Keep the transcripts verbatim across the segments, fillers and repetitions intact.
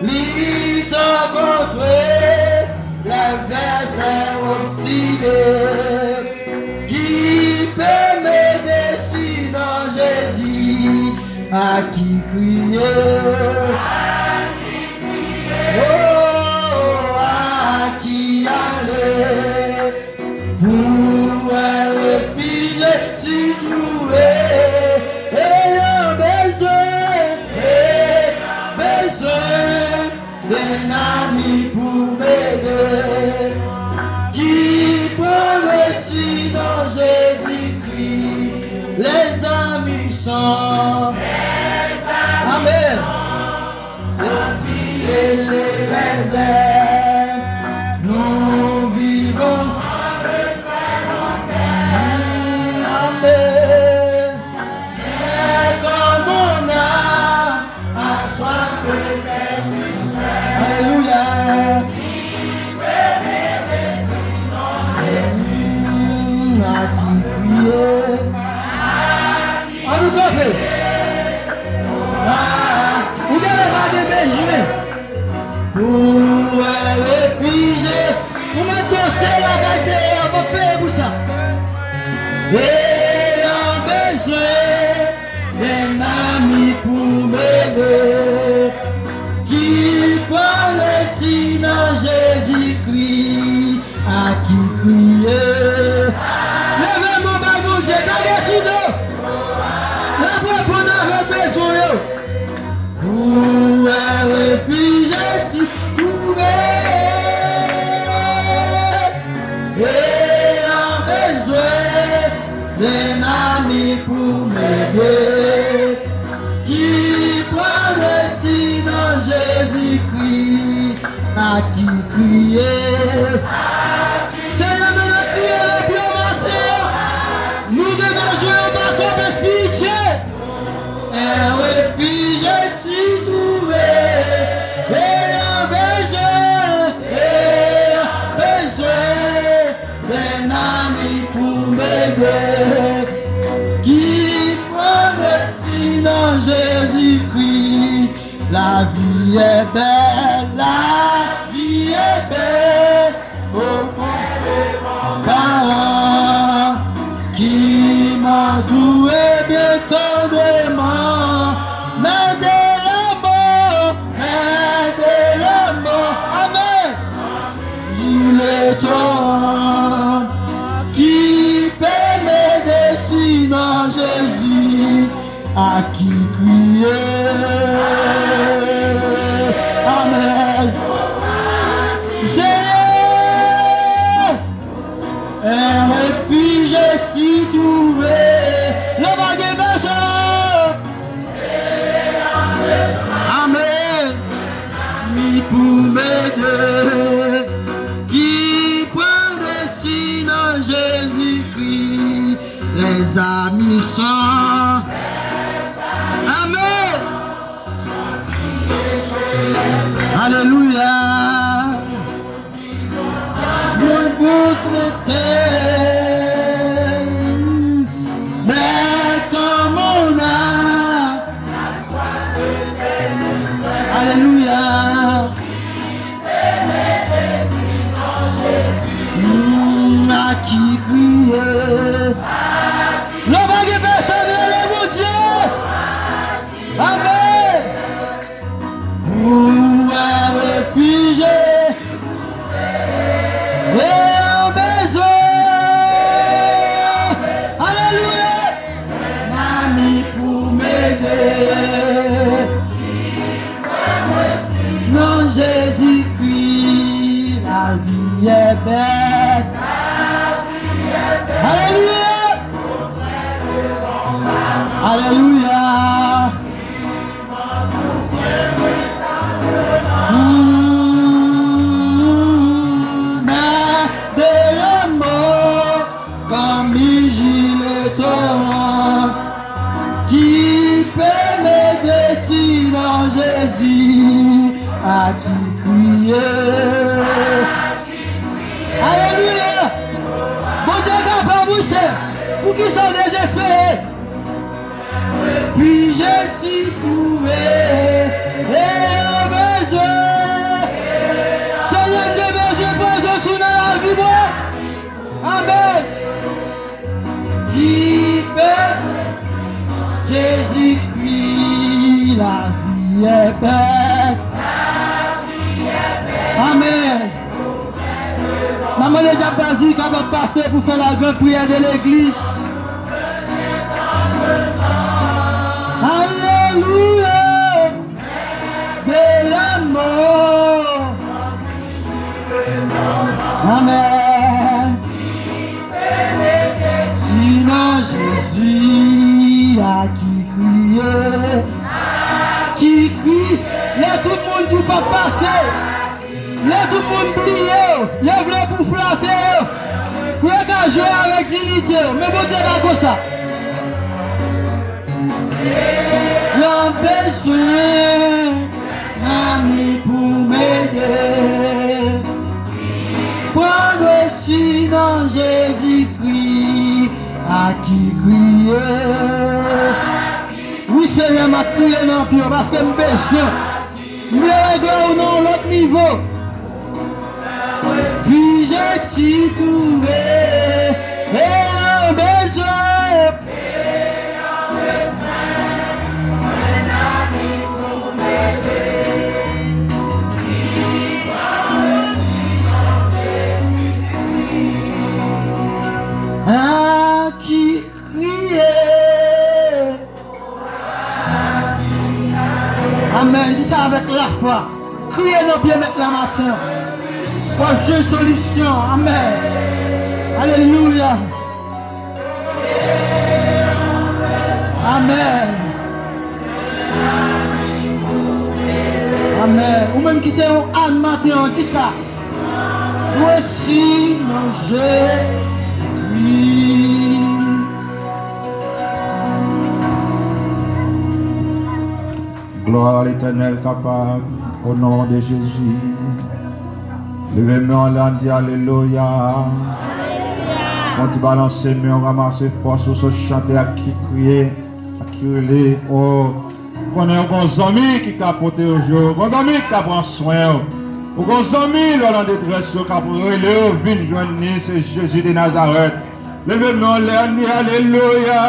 Li tankou tre lè vèsè obstine ki pe mete sinon Jezi a ki kriye. Oh, a ki ale pou wè refij Jezi twouve. E an bezwen, e an bezwen de zanmi pou m ede, ki pran resi nan Jezikri. Lèzanmi san. Amèn. Santi leje lèzè. Nou vivan. Amèn. Men kòm on a aswaf de pèsi. Alelouya. Mm, a ki kriye. An nou kanpe. Ou genlè pa gen bezwen. Ou wè refij. Ou mèt danse lakay Seyè a, pa peye pou sa. E an bezwen de zanmi pou m ede, ki pran resi nan Jezikri a ki kriye. Leve men w bay Bondye, gade si do l ap reponn avèk bezwen yo. Ou wè refij Jezi twouve. E an bezwen de zanmi pou m ede, ki pran resi nan Jezikri a ki kriye. Seyè, men n ap kriye nan pye w maten an. Nou gen bezwen yon bakòp espirityèl. Un refuge si trouvé, e an bezwen, e an bezwen de zanmi pou m ede, ki pran resi nan Jezikri. Lavi e bèl, lavi e bèl. Okontrè, paran ki m antoure byen tandreman, men de lanmò, men de lanmò. Amèn. Jile toran ki pèmèt de sinon Jezi a ki kriye. Amèn. Seyè, un refuge si trouvé. Lè pa gen bezwen. Amèn. Mi pou m ede. Ki pran resi nan Jezikri. Lèzanmi san. Amèn. Alelouya. Mwen pou trete. Men kòm on a. Alelouya. Mm, a ki kriye. Lè pa gen pèsonn, rele Bondye. Amèn. Ou a refije. E an bezwen. Alelouya. Zanmi pou m ede. Nan Jezikri, lavi e bèl. Alelouya! Alelouya! Mm, men de lanmò kòm jile toran ki pèmèt de sinon Jezi a ki kriye. Alelouya! Bondye kapab, wi, sè. Poukisa w dezespere? Jezi twouve e yo bezwen. Senyè, m te bezwen prezans ou nan lavi mwen. Amèn. Ki pè Jezikri, lavi è bèl. Amèn. N a mande djab Bazi kapab pase pou fè la grande prière de l'église. Alelouya. De la mort. Amèn. Si nan Jezi a ki kriye, ki kriye, lè tout moun di w p ap pase, lè tout moun bliye w, yo vle pou flate yo, pou yo ka jwe avèk diyite w, men Bondye pa konsa. Lan bezwen zanmi pou m ede. Pran resi nan Jezikri a ki kriye. Wi, Senyè, m ap kriye nan pye w paske m bezwen. M vle regle w nan yon lòt nivo. Fi Jezi twouve e an bezwen. A ki kriye. Amèn. Di sa avèk lafwa. Kriye nan pye Mèt la maten an. W ap jwenn solisyon. Amèn. Alelouya. Amèn. Amèn. Ou menm ki se yon Ann maten an, di sa. Mwen si nan Jezi. Glwa a Letènèl kapab, o non de Jezi. Leve men w anlè, ann di alelouya. Fè yon ti balanse men w, ranmase fòs ou, sot chante ak ki kriye, ak ki rele, o. Ou konnen ou gon zanmi ki ka pwoteje w, ou gon zanmi ki ka pran swen w. Ou gon zanmi lè w nan detrès yo k ap rele w, vin jwenn li, se Jezi de Nazarèt. Leve men w anlè, ann di alelouya.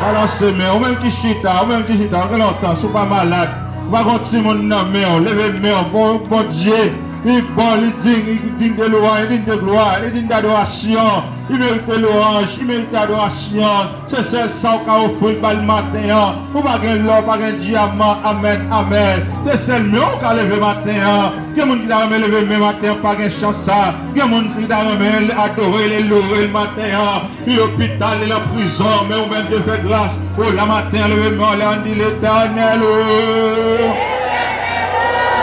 Balanse men w, ou menm ki chita, ou menm ki chita, ou gen lontan, si w pa malad, ou pa gon timoun nan men w, leve men w, bon, Bondye, li bon, li diy, li diy de lwanj, li diy de glwa, li diy de adorasyon, li merite lwanj, li merite adorasyon. Se sèl sa w ka ofri l ba l maten an. Ou pa gen lò, pa gen dyaman. Amèn, amèn. Se sèl men w ka leve maten an. Gen moun ki ta renmen leve men maten an, pa gen chans sa. Gen moun ki ta renmen adore l e loure l maten an. Li lopital, li nan prizon, men ou menm Dye fè gras. O la maten an, leve men w anlè, ann di Letènèl, o.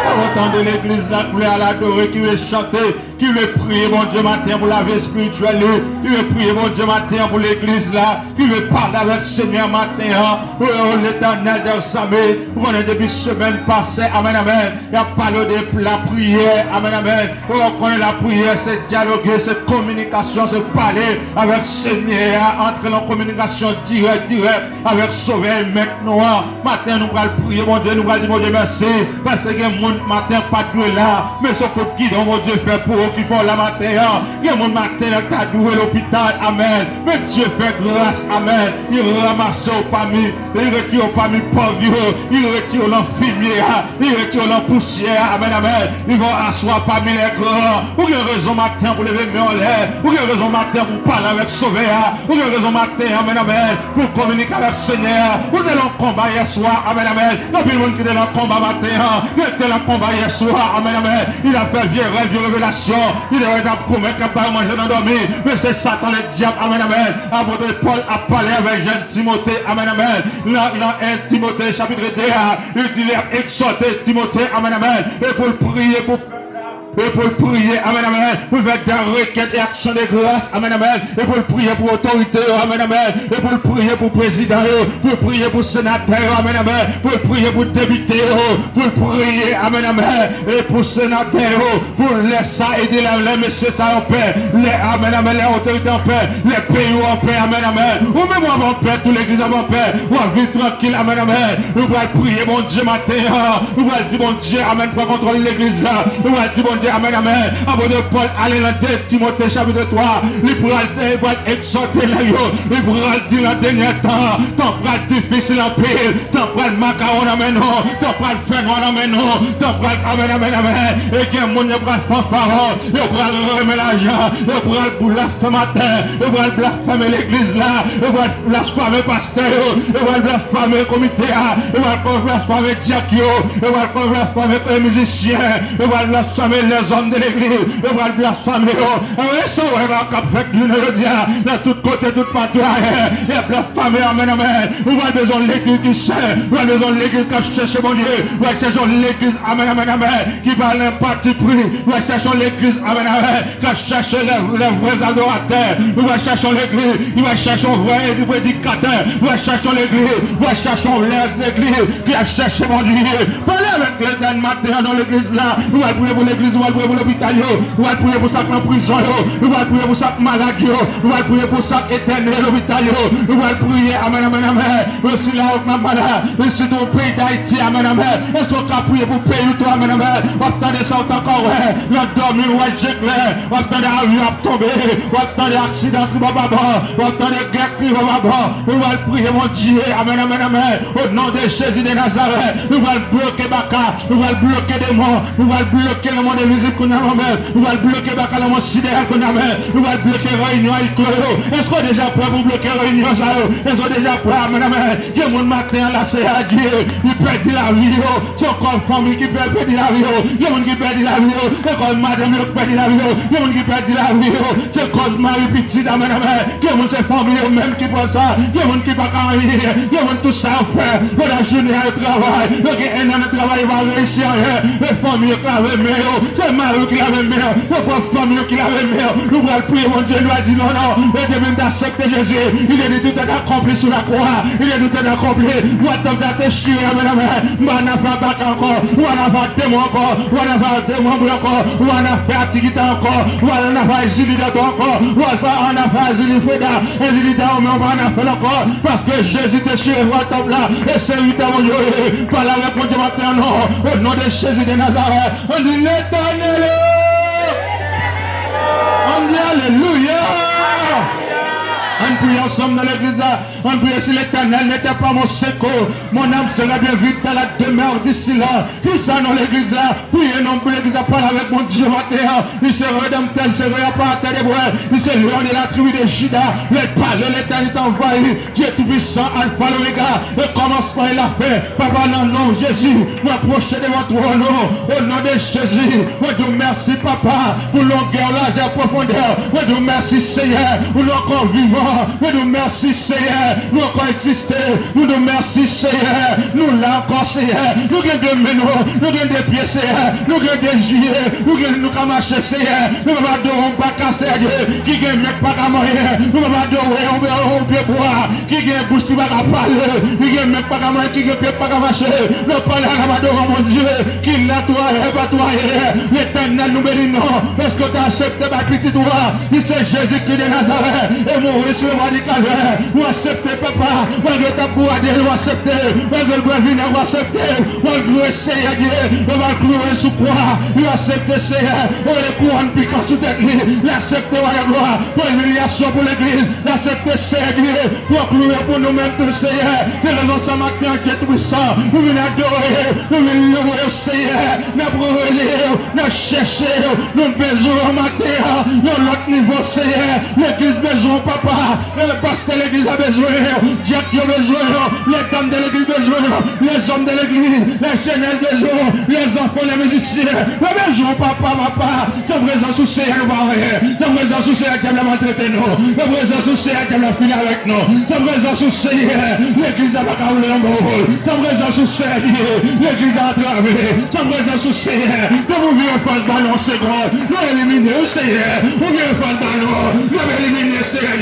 Avan tande legliz la, k vle al adore, ki vle chante, ki vle priye Bondye maten an pou lavi espirityèl li, ki vle priye Bondye maten an pou legliz la, ki vle pale avèk Senyè a maten an. O, o, Letènèl dèzame, ou konnen depi semèn pase, amèn, amèn, y ap pale w de lapriyè, amèn, amèn. O, ou konnen lapriyè se dyaloge, se kominikasyon, se pale avèk Senyè a, antre nan kominikasyon dirèk, dirèk avèk Sovè e Mèt nou an. Maten an, nou pral priye Bondye, nou pral di Bondye mèsi, paske gen moun maten an pa t dwe la, men se kout gidon Bondye fè pou ou ki fè w la maten an. Gen moun maten an ki ta dwe lopital, amèn, men Dye fè gras, amèn, li ranmase w pami, li retire w pami pòv yo, li retire w nan fimye a, li retire w nan pousyè a, amèn, amèn, li fè w aswa pami lè gran. Ou gen rezon maten an pou leve men w anlè, ou gen rezon maten an pou pale avèk Sovè a, ou gen rezon maten an, amèn, amèn, pou kominike avèk Senyè a. Ou te nan konba yè swa, amèn, amèn. Gen anpil moun ki te nan konba maten an. Yo te nan konba yè swa, amèn, amèn. Yo t ap fè vye rèv, vye revelasyon. Yo te wè yo t ap koumet, k ap ba yo manje nan dòmi. Men se Satan ledyab, amèn, amèn. Apot Pòl ap pale avèk jèn Timote, amèn, amèn. Nan, nan en Timote chapit de a, li di li ap egzòte Timote, amèn, amèn. E pou l priye pou pèp la. E pou l priye, amèn, amèn, pou l fè dè rekèt e aksyon de gras, amèn, amèn, e pou l priye pou otorite yo, amèn, amèn, e pou l priye pou prezidan yo, pou l priye pou senatè yo, amèn, amèn, pou l priye pou depite yo, pou l priye, amèn, amèn, e pou senatè yo, pou lè sa ede lè, lè mesye sa yo pè, lè, amèn, amèn, lè otorite yo pè, lè peyi yo an pè, amèn, amèn. Ou menm w ap an pè, tout legliz ap an pè, w ap viv trankil, amèn, amèn. Nou pral priye Bondye maten an, nou pral di Bondye, amèn, pran kontwòl legliz la. Nou pral di Bondye, amèn, amèn. Apot Pòl ale nan de Timote chapit twa, li pral, li pral egzòte nèg yo, li pral di nan dènye tan, tan pral difisil anpil, tan pral makawon nan men nou, tan pral fènwa nan men nou, tan pral, amèn, amèn, amèn. E gen moun yo pral fanfaron, yo pral renmen lajan, yo pral blasfèmatè, yo pral blasfème legliz la, yo pral blasfème pastè yo, yo pral blasfème komite a, yo pral blasfème dyak yo, yo pral blasfème mizisyen, yo pral blasfème lèzòm de legliz, yo pral blasfème yo. E sa w wè la k ap fèt jounen jodi a, nan tout kote, tout patou ayè, y ap blasfème, amèn, amèn. Ou pral bezwen yon legliz ki sen, ou pral bezwen yon legliz k ap chèche Bondye, ou pral chèche yon legliz, amèn, amèn, amèn, ki pa nan patipri, ou pral chèche yon legliz, amèn, amèn, k ap chèche lè, lè vrè adoratè. Ou pral chèche yon legliz, ou pral chèche yon vrè predikatè. Ou pral chèche yon legliz, ou pral chèche yon lè legliz ki ap chèche Bondye. Pale avèk Letènèl maten an nan legliz la. Ou pral priye pou legliz, ou pral priye pou lopital yo, ou pral priye pou sa k nan prizon yo, ou pral priye pou sa k malad yo, ou pral priye pou sa k entène lopital yo. Ou pral priye, amèn, amèn, amèn. Yo si la yo k nan malad, yo si tou peyi Dayiti, amèn, amèn. Èske w ka priye pou peyi w tou, amèn, amèn? W ap tande sa w t ankò wè nan dòmi, w wè je klè. W ap tande avyon ap tonbe, w ap tande aksidan tribòbabò, w ap tande gè tribòbabò. Nou pral priye Bondye, amèn, amèn, amèn. O non de Jezi de Nazarèt, nou pral bloke baka, nou pral bloke demon, nou pral bloke lanmò de vizit kounye a menm, nou pral bloke baka lanmò sideyal kounye a menm, nou pral bloke reyinyon a iklo yo. Èske w deja prè pou bloke reyinyon sa yo? Èske w deja prè, amèn, amèn? Gen moun maten an la, Seyè Dye, li pèdi lavi yo. Se kòz fanmi ki pè-, pèdi lavi yo. Gen moun ki pèdi lavi yo. Se kòz madanm yo ki pèdi lavi yo. Gen moun ki pèdi lavi yo. Se kòz mari pitit, amèn, amèn. Gen moun se fanmi yo menm ki pran sa. Gen moun ki pa ka anyen. Gen moun tout sa yo fè pandan jounen an yo travay. Yo gen enn an nan travay yo pa reyisi anyen. E fanmi yo k lave men yo. Se mari yo ki lave men yo. Se pwòp fanmi yo ki lave men yo. Nou pral priye Bondye, nou pral di non, non. E depi n ta aksepte Jezi, il est dit tout est accompli sou la kwa. Il est dit tout est accompli. Vwal tanp la te chire, amèn, amèn. M pa nan afè baka ankò. M pa nan afè demon ankò. M pa nan afè demon blan ankò. M pa nan afè atikita ankò. M pa nan afè Zili Dantò ankò. M pa sa an afè Zili Freda. E Zili Dantò, men m pa nan afè l ankò. Paske Jezi te chire vwal tanp la. E se wi tanp yo ye. Pale avèk Bondye maten an non. O non de Jezi de Nazarèt. Ann di Letènèl. Ann di alelouya. Ann priye ansanm nan legliz la. Ann priye si Letènèl n'était pas mon secours, mon âme serait bien vite dans la demeure du Seigneur. Kisa non legliz la? Priye non pou legliz la, pale avèk Bondye maten an. Li se redanmtè, li se reparatè de bwè, li se Lion de la tribi de Jida, le palais de l'Éternel t'envahit. Dieu Tout-Puissant, Alpha, l'Oméga, le commencement et la fin. Papa, nan non Jezi, mwen pwoche devan twòn ou. O non de Jezi, mwen di w mèsi, papa, pou longè, lajè, pwofondè. Mwen di w mèsi, Seyè, pou nou ankò vivan. Mwen di w mèsi, Seyè, nou ankò egziste. Mwen di w mèsi, Seyè, nou la ankò, Seyè. Nou gen de men, nou, nou gen de pye, Seyè. Nou gen de zye, nou gen, nou ka mache, Seyè. Nou pa pa adore yon baka, Seyè Dye, ki gen men k pa ka manyen. Nou pa pa adore yon, yon pye bwa ki gen bouch ki pa ka pale, ki gen men k pa ka manyen, ki gen pye k pa ka mache. Nou pale a la pa devan Bondye ki netwaye, netwaye. Letènèl, nou beni non. Èske w ta aksepte bay pitit ou a, ki se Jezikri de Nazarèt, e mouri sou le bwa di Kalvè? Ou aksepte, papa, malgre w t ap bourade, ou aksepte, malgre l bwè vinèg, ou aksepte, malgre Seyè Dye, yo va kloure l sou kwa, li aksepte, Seyè, yo mete kouwòn pikan sou tèt li, li aksepte, wa de glwa, pran imilyasyon pou legliz, li aksepte, Seyè Dye, pran kloure pou nou menm tou, Seyè. Se rezon sa maten an, Dye Toupisan, nou vin adore, nou vin louwe w, Seyè. N ap rele w, n ap chèche w, nou bezwen w maten an, yon lòt nivo, Seyè. Legliz bezwen w, papa. Eh, pastè legliz la bezwen w, dyak yo bezwen w, les dames de l'église bezwen w, les hommes de l'église, la jenès bezwen w, les enfants, les musiciens, yo bezwen w, papa, papa. San prezans ou, Seyè, nou pa anyen. San prezans ou, Seyè, dyab la maltrete nou. San prezans ou, Seyè, dyab la fini avèk nou. San prezans ou, Seyè, legliz la pa ka woule yon bon woul. San prezans ou, Seyè, legliz la antrave. San prezans ou, Seyè, depi ou vire fas ba nou yon segonn, nou elimine w, Seyè. Ou vire fas ba nou, n ap elimine, Seyè,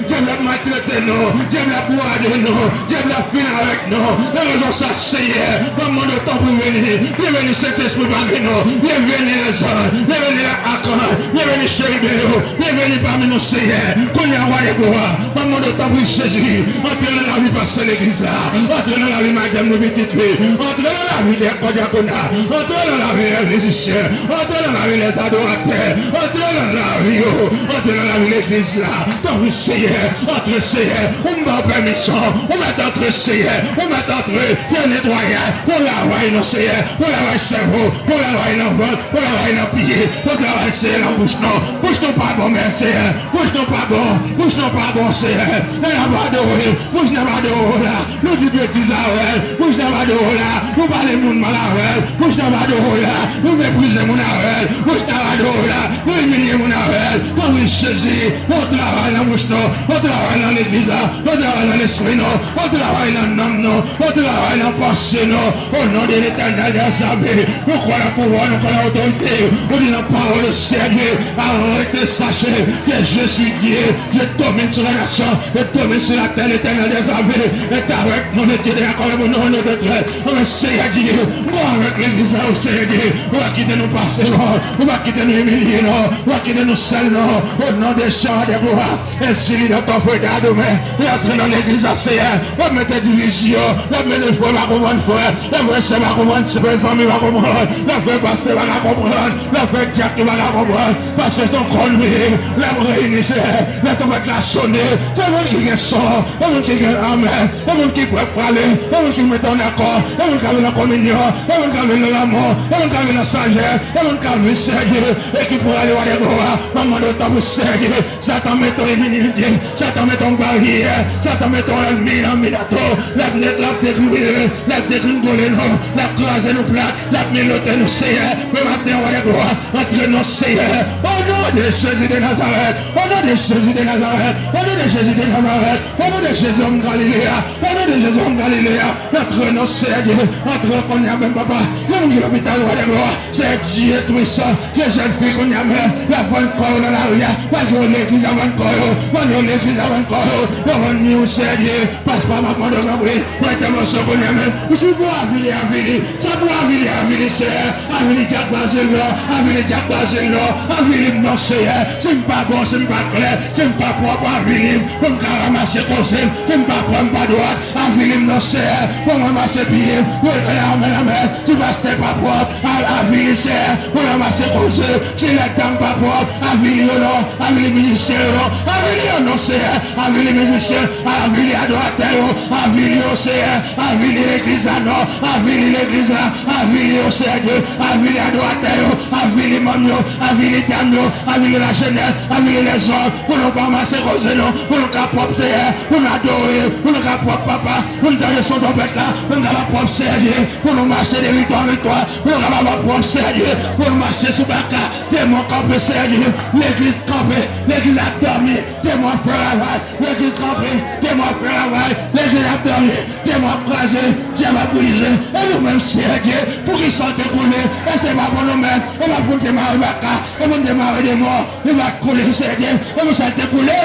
dyab la ap maltrete nou, dyab la ap bourade nou, dyab la ap fini avèk nou. Nan rezon sa, Seyè, m ap mande w tanpri vini, vini, vini, Sentespri pami nou, vini, vini, lèzanj, vini, vini, akan, vini, vini, cheriben yo, vini, vini pami nou, Seyè. Kounye a, Wa dè glwa, m ap mande w tanpri, Jezi, antre nan lavi pastè legliz la, antre nan lavi madanm li, pitit li, antre nan lavi lè kò dyakona, antre nan lavi lè mizisyen, antre nan lavi lè adoratè, antre nan lavi yo, antre nan lavi legliz la. Tanpri, Seyè, antre, Seyè, ou m ba w pèmisyon, ou mèt antre, Seyè, ou mèt antre, fè netwayaj, fè yon lavay non, Seyè, fè yon lavay sèvo, fè yon lavay nan vant, fè yon lavay nan pye, fè yon lavay, Seyè, nan bouch nou. Bouch nou pa bon, men, Seyè, bouch nou pa bon, bouch nou pa bon, Seyè. Lè n ap adore, bouch n ap adore w la, nou di betiz avè l, bouch n ap adore w la, nou pale moun mal avè l, bouch n ap adore w la, nou meprize moun avè l, bouch n ap adore w la, nou imilye moun avè l. Tanpri, Jezi, fè yon travay nan bouch nou, fè yon travay nan legliz la, fè yon travay nan lespri nou, fè yon travay nan nanm nou, fè yon travay nan panse nou. O non de Letènèl dèzame, nou kwè nan pouvwa, nou kwè nan otorite ou di nan pawòl ou, Seyè Dye. Arrêtez, sachez que je suis Dieu, je domine sur les nations, je domine sur la terre, l'Éternel des armées est avec nous, le Dieu de Jacob est mon nom, notre Dieu. Anmwey, Seyè Dye, mwen avèk legliz la, o Seyè Dye, ou pa kite nou pase non, ou pa kite nou imilye non, ou pa kite nou sèl non, o non de Seyè de glwa. Ensi li nan ton fwe dè a demen, li antre nan legliz la, Seyè. L ap mete divizyon, l ap mete frè pa konprann frè, l ap fè sè pa konprann sè, fè zanmi pa konprann, l ap fè pastè pa ka konprann, l ap fè dyak yo pa ka konprann, paske se yon kò nou ye. L ap reyini, Seyè, lè twonpèt la sone, se moun ki gen son, se moun ki gen amèn, se moun ki prè prale, se moun ki mete ann akò, se moun k ap viv nan kominyon, se moun k ap viv nan lanmou, se moun k ap viv nan sajès, se moun k ap viv, Seyè Dye, e ki prale, Wa dè glwa. M ap mande w tanpri, Seyè Dye, Satan mete w imilye, Satan mete w yon baryè, Satan mete w yon ènmi nan mitan nou. L ap nèt, l ap degrengole, l ap degringole nou, l ap kraze nou plat, l ap milote nou, Seyè. Men maten an, Wa dè glwa, antre non, Seyè. O non de Jezi de Nazarèt, o non de Jezi de Nazarèt, o non de Jezi de Nazarèt, o non de Jezi, òm Galile a, o non de Jezi, òm Galile a, antre non, Seyè Dye, antre kounye a menm, papa. Gen moun ki lopital, Wa dè glwa, Seyè Dye Toupisan, gen jèn fi kounye a menm, y ap vann kò yo nan lari a, malgre yo legliz, y ap vann kò yo, malgre yo legliz, y ap vann kò yo, y ap vann mi yo, Seyè Dye, pase pa m ap mande w tanpri, yon entèvansyon kounye a menm. Ou si pou avili, avili, sa pou avili, avili, Seyè, avili dyak Bazil non, avili dyak Bazil non, avili m non, Seyè, si m pa bon, si m pa klè, si m pa pwòp, avili m, pou m ka ranmase koze m, si m pa pwòp, m pa dwat, avili m non, Seyè, pou m ranmase pye m, wi, amèn, amèn, si pastè pa pwòp, a, avili, Seyè, pou ranmase koze, si lèdam pa pwòp, avili yo non, avili mizisyen yo non, avili yo non, Seyè, avili mizisyen, avili adoratè yo, avili yo, Seyè, avili legliz la non, avili legliz la, avili yo, Seyè Dye, avili adoratè yo, avili manm yo, avili dam yo, avili lajenès, avili lèzòm, pou nou pa ranmase koze nou, pou nou ka pwòp, Seyè, pou nou adore, pou nou ka pwòp, papa, pou nou tande son twonpèt la, pou nou kapab pwòp, Seyè Dye, pou nou mache de viktwa an viktwa, pou nou kapab pwòp, Seyè Dye, pou nou mache sou baka, demon kanpe, Seyè Dye, legliz kanpe, legliz ap dòmi, demon ap fè ravaj, legliz kanpe, demon ap fè ravaj, legliz ap dòmi, demon ap kraze, dyab ap brize, e nou menm, Seyè Dye, poukisa w te koule, e se pa pou nou menm, e pa pou nou te mare baka, e pou nou te mare demon, li pa t koule, Seyè Dye, e pou sa l te koule.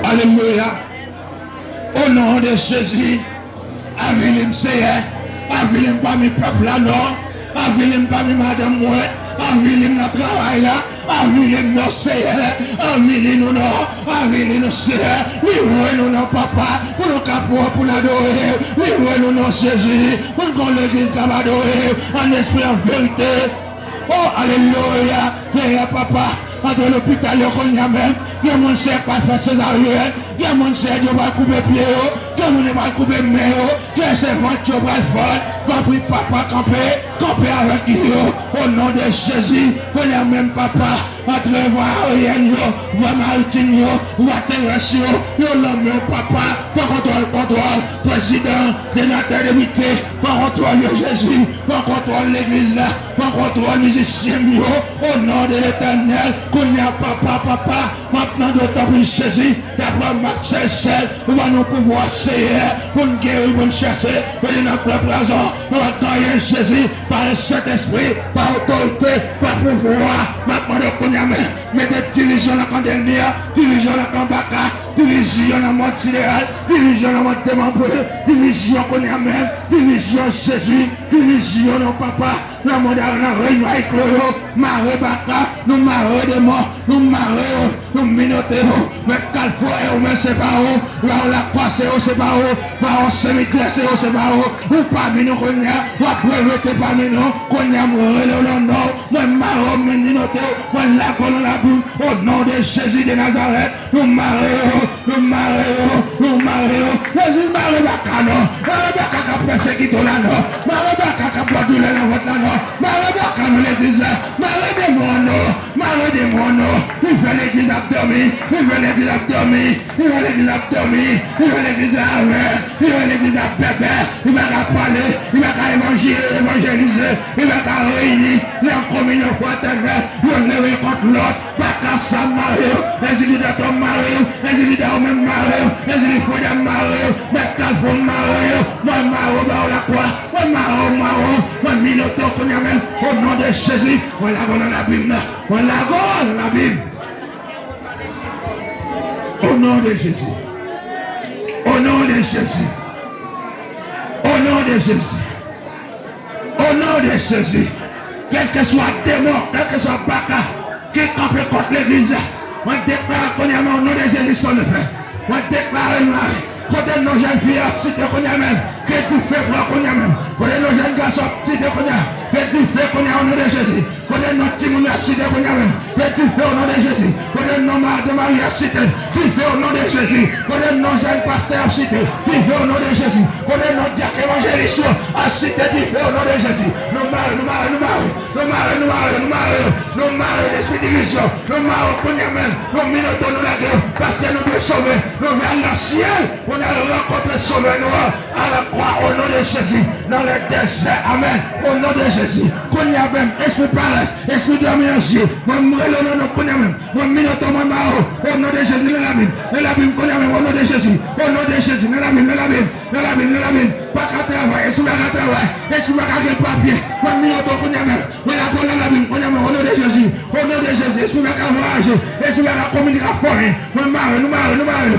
Alelouya. O non de Jezi, avili m, Seyè. Avili m pami pèp la non. Avili m pami madanm mwen. Avili m nan travay la. Avili m non, Seyè. Avili nou non. Avili nou, Seyè. Livre nou non, papa, pou nou ka pwòp, pou n adore w. Livre nou non, Jezi, pou n gon legliz k ap adore w an espri, an verite. O, alelouya. Seyè, papa, antre lopital yo kounye a menm. Gen moun se pral fè sezaryèn, gen moun se yo pral koupe pye yo, gen moun yo pral koupe men yo, gen se vant yo pral fè. Tanpri, Papa, kanpe, kanpe avèk yo, o non de Jezi. Kounye a menm, Papa, antre vwa aryèn yo, vwa maritim yo, vwa terès yo, yo nan men w, Papa. Pran kontwòl, kontwòl, prezidan, senatè, depite, pran kontwòl yo, Jezi, pran kontwòl legliz la, pran kontwòl mizisyen m yo, o non de Letènèl. Kounye a, Papa, Papa, m ap mande w, tanpri, Jezi, daprè Mak sèz sèz, ou ban nou pouvwa, Seyè, pou n geri, pou n chase, pou n nan plen prizon, nou ap genyen, Jezi, pa Sentespri, pa otorite, pa pouvwa. M ap mande w kounye a menm, mete divizyon nan kan Delmir, divizyon nan kan Baka, divizyon nan mond sideral, divizyon nan mond demanbre, divizyon kounye a menm, divizyon Jezi, divizyon non Papa, nan mond a, nan reyinyon a Iklo yo, mare Baka, nou mare demon, nou mare yo, nou menote yo. Mèt Kalfou, e ou menm se pa ou, la ou lakwa se yo, se pa ou, ba ou simityè se yo, se pa ou, ou pami nou kounye a, w ap rete pami nou, kounye a m rele w nan non w, mwen mare w, mwen menote w, mwen lage w nan labim, o non de Jezi de Nazarèt, nou mare yo, nou mare yo, nou mare yo. Jezi, mare Baka non, mare Baka k ap pèsekite w la non, mare Baka k ap ba w doulè nan vant la non, mare Baka nan legliz la, mare demon non, mare demon non. Li fè legliz ap dòmi, li fè legliz ap dòmi, li fè legliz ap dòmi, li fè legliz la avè, li fè legliz la bèbè, li pa ka pale, li pa ka evanjil, evanjelize, li pa ka reyini, li an kominyon fratènèl, youn leve kont lòt. Baka sa mare yo, Ezili Dantò mare yo, Ezili Dantò menm mare yo, Ezili Freda mare yo, Mèt Kalfou mare yo, mwen mare yo ba w lakwa, mwen mare yo, mare yo, mwen menote w kounye a menm, o non de Jezi, mwen lage w nan labim nan, mwen lage w nan labim. O non de Jezi, o non de Jezi, o non de Jezi. O non de Jezi, kèlkeswa demon, kèlkeswa baka ki kanpe kont legliz la, mwen deklare kounye a menm o non de Jezi san efè. Mwen deklare l mare. Kote non jèn fi a site kounye a menm, ke dife pran kounye a menm. Kote non jèn gason ap site kounye a, ke dife kounye a o non de Jezi. Kote non timoun yo ap site kounye a menm, ke dife o non de Jezi. Kote non madanm marye ap site, dife o non de Jezi. Kote non jèn pastè ap site, dife o non de Jezi. Kote non dyak evanjelis yo ap site, dife o non de Jezi. Nou mare, nou mare, nou mare, nou mare, nou mare, nou mare, nou mare lespri divizyon. Nou mare kounye a menm, nou menote, nou lage yo, paske nou dwe sove. Nou vle al nan syèl pou n al rankontre Sovè nou an. A la kwa, o non de Jezi, nan lè dèzè, amèn, o non de Jezi. Kounye a menm, espri parès, espri dòmi an zye, mwen m rele w nan non kounye a menm, mwen m menote w, mwen mare w, o non de Jezi, nan labim, nan labim kounye a menm, o non de Jezi, o non de Jezi, nan labim, nan labim, nan labim, nan labim, pa ka travay, espri pa ka travay, espri pa ka gen papye, mwen m menote w kounye a menm, mwen lage w nan labim kounye a menm, o non de Jezi, o non de Jezi, espri pa ka vwayaje, espri pa ka kominike ak fanmi, mwen mare, nou mare, nou mare.